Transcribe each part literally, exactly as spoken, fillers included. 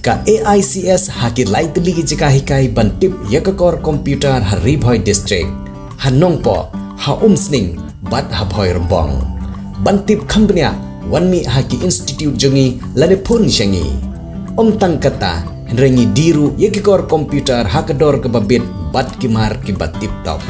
Ka A I C S ha ki lai tylli ki jaka hikai ban tip ïa ka kor computer ha Ri Bhoi District, ha Nongpoh, ha Umsning bad ha Bhoirymbong. Ban tip kham bniah, wan mih ha ki institute jong ngi lane phone sha ngi. Ym tang kata, hynrei ngi die ruh ïa ki kor computer ha ka dor kaba bit bad ki mar kiba tip top.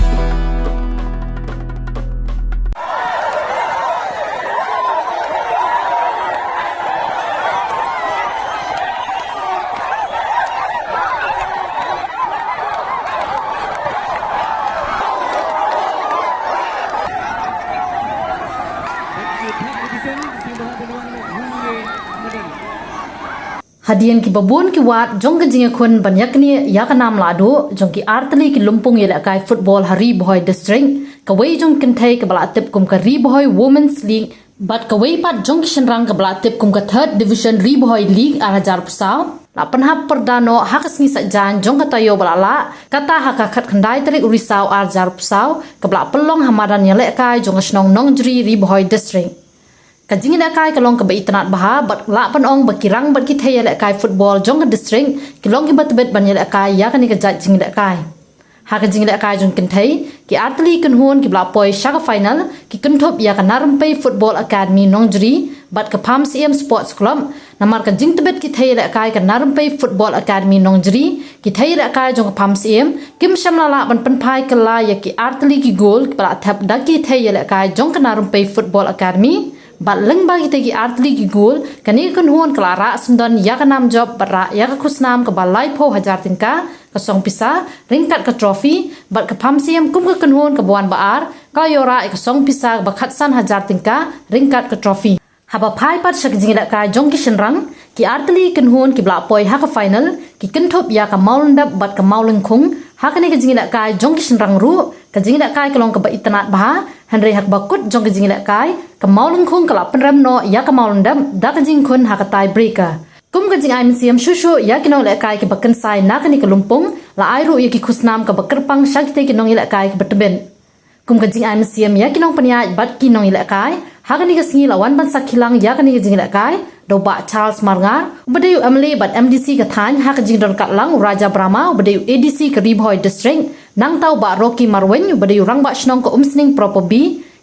Hadien kiba bun ki wad jong ka jingïakhun ban ïaknieh ïa ka nam lahduh jong ki artylli ki lympung ïalehkai football ha Ri Bhoi District, kawei jong ki kynthei kaba la tip kum ka Ri Bhoi Women's League bad kawei pat jong ki shynrang kaba la tip kum ka Third Division Ri Bhoi League ar hajar arphew saw la pynhap pyrda noh ha ka sngi Saitjaiñ jong ka taïew ba la lah, kata ha ka khatkhyndai tarik u Risaw ar hajar arphew saw, kaba la pynlong ha madan ïalehkai jong ka shnong Nongjri, Ri Bhoi District. Ka jingïalehkai ka long kaba itynnad bha bad lah ban ong ba ki rang bad ki thei ïalehkai football jong ka district ki long kiba tbit ban ïalehkai ïa kane ka jait jingïalehkai. Ha ka jingïalehkai jong ki kynthei, ki artylli ki kynhun kiba la poi sha ka final ki kynthup ïa ka Narrympei Football Academy Nongjri bad ka Pamsiem Sports Club. Namar ka jingtbit ki thei ïalehkai ka Narrympei Football Academy Nongjri, ki thei ïalehkai jong ka Pamsiem kim shym la lah ban pynphai kylla ïa ki artylli ki goal kiba la thep da ki thei ïalehkai jong ka Narrympei Football Academy. Bad lyngba kita ki artylli ki goal, kane ka kynhun ka la rah syndon ïa ka nam jop bad rah ïa ka khusnam kaba laiphew hajar tyngka ka song pisa ryngkat ka trophy, bad ka Pamsiem kum ka kynhun kaba wan ba ar ka la ïoh rah ïa ka song pisa kaba khatsan hajar tyngka ryngkat ka trophy. Haba phai pat sha ka jingïalehkai jong ki shynrang, ki artylli ki kynhun kiba la poi ha ka final ki kynthup ïa ka Mawlyndep bad ka Mawlyngkhung. Ha kane ka jingïalehkai jong ki shynrang ruh, ka jingïalehkai ka long kaba itynnad bha, hynrei ha kaba kut jong ka jingïalehkai, ka Mawlyngkhung ka la pynrem noh ïa ka Mawlyndep da ka jingkhun ha ka tie breaker. Kum ka jingai mynsiem shuh shuh ïa ki nongïalehkai kiba kynsai na kane ka lympung, la ai ruh ïa ki khusnam kaba kyrpang sha kita ki nongïalehkai kiba tbit. Kum ka jingai mynsiem ïa ki nongpynïaid bad ki nongïalehkai, ha kane ka sngi la wan ban sakhi lang ïa kane ka jingïalehkai da u Bah Charles Marngar, uba dei u M L A bad M D C ka thaiñ, ha ka jingdon katlang u Raja Brahma, uba dei u A D C ka Ri Bhoi District, nangta u Bah Rocky Marwein, uba dei u Rangbah Shnong ka Umsning Proper B,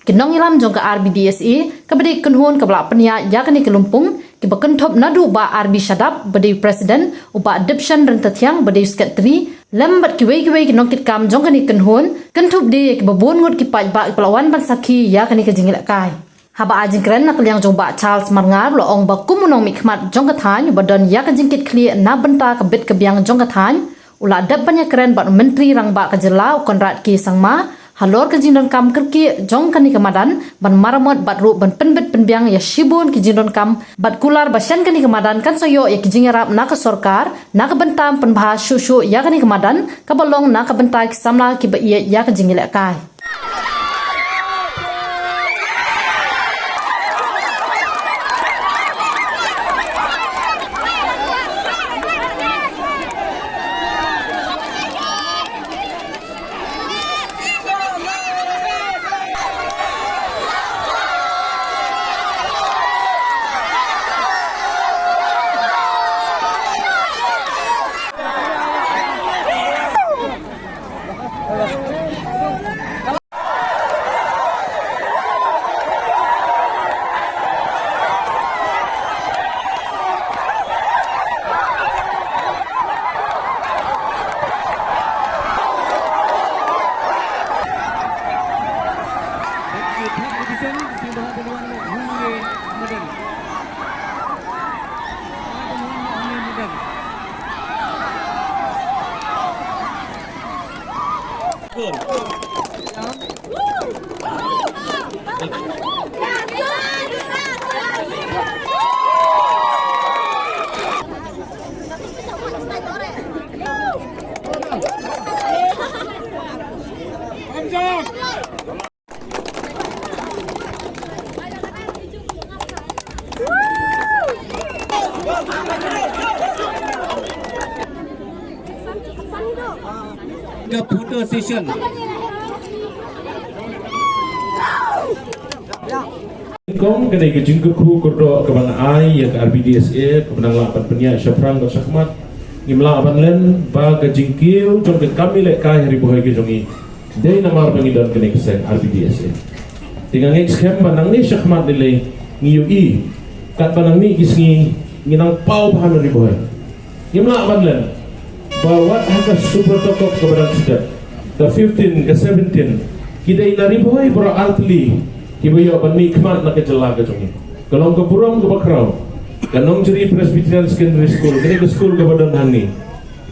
ki nongïalam jong ka R B D S A, kaba dei ka kynhun kaba la pynïaid ïa kane ka lympung, kiba kynthup naduh u Bah R B Shadap, uba dei u president, u Bah Dipshan Ryntathiang, uba dei u secretary, lem bad kiwei kiwei ki nongkitkam jong kane ka kynhun, kynthup de ïa kiba bun ngut ki paidbah kiba la wan ban sakhi ïa kane ka jingïalehkai. Haba ai jingkren na ka liang jong u Bah Charles Marngar u la ong ba kum u nongmihkhmat jong ka thaiñ uba don ïa ka jingkitkhlieh na bynta ka bit ka biang jong ka thaiñ, u la dep ban ïakren bad u Myntri Rangbah ka jylla u Conrad K Sangma halor ka jingdonkam kyrkieh jong kane ka madan ban maramot bad ruh ban pynbit pynbiang ïa shibun ki jingdonkam bad kular ba shen kane ka madan kan sa ïoh ïa ki jingïarap na ka sorkar na ka bynta ban pynbha shuh shuh ïa kane ka madan kaba long na ka bynta ki samla kiba ïeit ïa ka jingïalehkai. Ka photo session. Kong, ka dei ka jingkyrkhu kyrdoh kaba nga ai ïa ka R B D S A kaba nang lah ban pynïaid shaphrang bad shakhmat. Ngim lah ban len ba ka jingkiew jong ka kam ïalehkai ha Ri Bhoi ka jong ngi dei namar ba ngi don kane ka seng R B D S A. Te nga ngeit skhem ba nangne shakhmat nilei ngi ïohi katba nang mih ki sngi ngi nang paw bha na Ri Bhoi. Ngim lah ban len ba wat ha ka Subrata Cup kaba dang sdang, ka fifteen, ka seventeen, ki dei na Ri Bhoi baroh artylli kiba ïoh ban mih khmat na ka jylla ka jong ngi. Ka long ka burom kaba khraw. Ka Nongjri Presbyterian Secondary School, kane ka skul kaba don hangne,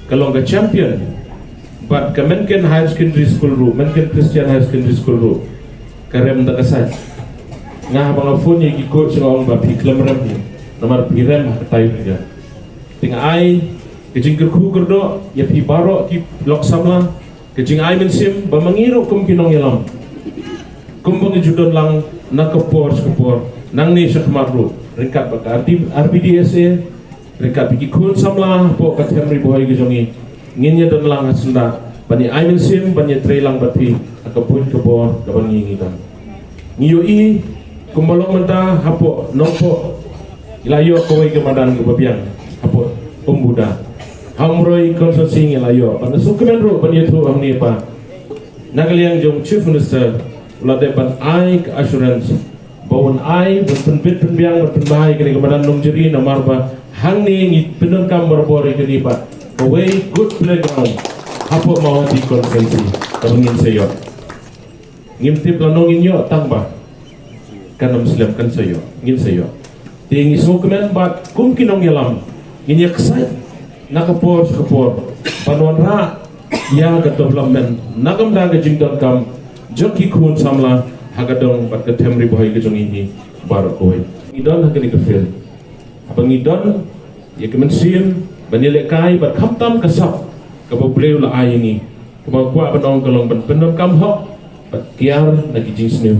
ka long ka champion. Bad ka Mynken Higher Secondary School ruh, Mynken Christian Higher Secondary School ruh, ka rem da ka sait. Nga haba nga phone ïa ki coach nga ong ba phi khlem rem hi namar phi rem ha ka tai phi ka. Te nga ai ka jingkyrkhu kyrdoh ïa phi baroh ki lok samla, ka jingai mynsiem ba ma ngi ruh kum ki nongïalam, kumba ngi ju don lang na ka por sha ka por, nangne shakhmat ruh, ryngkat bad ka R B D S A, ryngkat bad ki khun samla hapoh ka them Ri Bhoi ka jong ngi, ngin ïa don lang ha syndah ban ïa ai mynsiem, ban ïa trei lang bad phi ha ka buit ka bor kaba ngi ngi don. Ngi ïohi kumba long mynta hapoh Nongpoh, ngi la ïoh kawei ka madan kaba biang hapoh Umbuda. Ha Umroi constituency ngi la ïoh, bad nga sngewkmen ruh ban ïathuh hangne ba na ka liang jong Chief Minister u la dep ban ai ka assurance ba un ai, ban pynbit pynbiang, ban pynbha ïa kane ka madan Nongjri, namar ba hangne ngi pyndonkam barabor ïa kane bad kawei good playground hapoh Mawhati constituency kaba ngin sa ïoh. Ngim tip lano ngin ïoh tang ba kan ym slem, kan sa ïoh, ngin sa ïoh. Te ngi sngewkmen bad kum ki nongïalam ngin ïa ksaid na ka por sha ka por ban wanrah ïa ka development na ka bynta ka jingdonkam jong ki khun samla ha ka dong bad ka them Ri Bhoi ka jong ngi baroh kawei. Ngi don ha kane ka field haba ngi don ïa ka mynsiem ban ïalehkai bad khamtam ka sap kaba U Blei u la ai ïa ngi, kaba kwah ban ong ka long ban pyndonkam hok bad kiar na ki jingsniew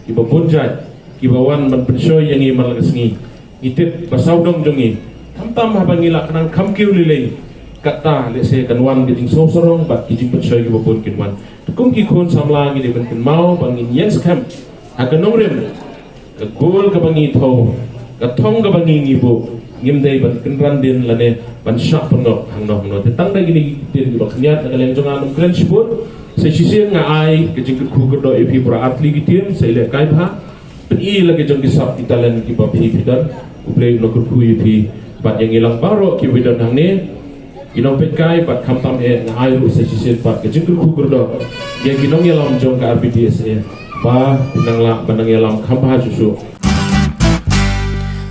kiba bun jait kiba wan ban pynshoi ïa ngi man la ka sngi. Ngi tip ba sawdong jong ngi, khamtam haba ngi la khnang kham kiew lei lei, katta lehse kan wan ka jingsngewsarong bad ki jingpynshoi kiba bun kin wan. Te kum ki khun samla ngi dei ban kynmaw ba ngin ïeng skhem ha ka nongrim, ka goal kaba ngi thew, ka thong kaba ngi ngi buh, ngim dei ban kynran dien lane ban shah pynngop hangno hangno. Te tang da kine ki ktien kiba khyndiat na ka liang jong nga, ngam kren shibun. Sa shisien nga ai ka jingkyrkhu kyrdoh ïa phi para athlete ki team, sa ïalehkai bha, pyni la ka jong ki sap ki talent kiba phi phi don. U Blei un kyrkhu ïa phi bad ïa ngi lang baroh kiba don hangne. Ki nongpeitkai bad khamtam eh nga ai ruh sa shisien pat ka jingkyrkhu kyrdoh ïa ki nongïalam jong ka R B D S A ba phi nang lah ban nang ïalam kham bha shuh shuh.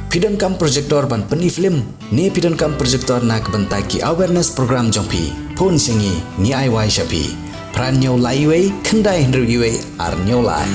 Phi donkam projector ban pyni film ne phi donkam projector na ka bynta ki awareness program jong phi? Phone sha ngi, ngi ai wai sha phi. Phra hynñiew lai wei, khyndai hynriew wei, ar hynñiew lai.